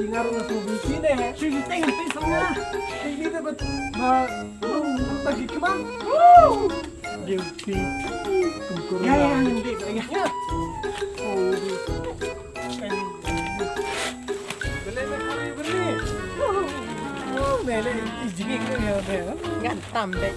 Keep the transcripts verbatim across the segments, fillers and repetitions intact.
Nga ruh nga sngewbha ïa phi ne. Shu shu teng phi song nga. Phi ni te ba, ba, ba ki kemam. Dei phi. Ya, ya, ya, ya, ya. Oh, dei. Bele me kuri bele. Oh, bele, i jingik ne ya, bele. Ngan tam, bele.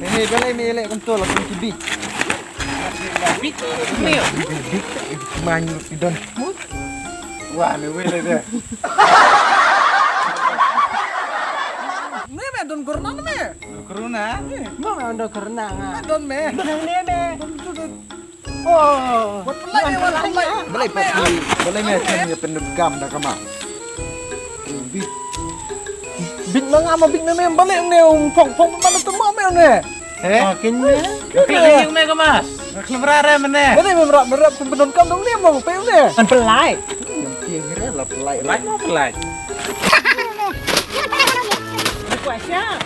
Hei, hei, balei me leh kumto la kum ki bit. Bit, bit, bit, man ki don. Wah, me wei le de. Me, me don corona me. Corona? Mo me don corona nga. Me don me. Don ne me. Don tu tu. Oh. Wat pelai me, wat pelai. Balei pat ni, balei me kan ya pendekam da kama. Bit. Bit ma nga ma bit me me balei ne um phong phong ma tu ma me ne. He? Makin me. Kena yung me kemas. Kelemra re mene. Balei me merak merak pendekam dong ne mo pe ne. An pelai. Yang tiang re la pelai. Pelai mo pelai. Kuat siap.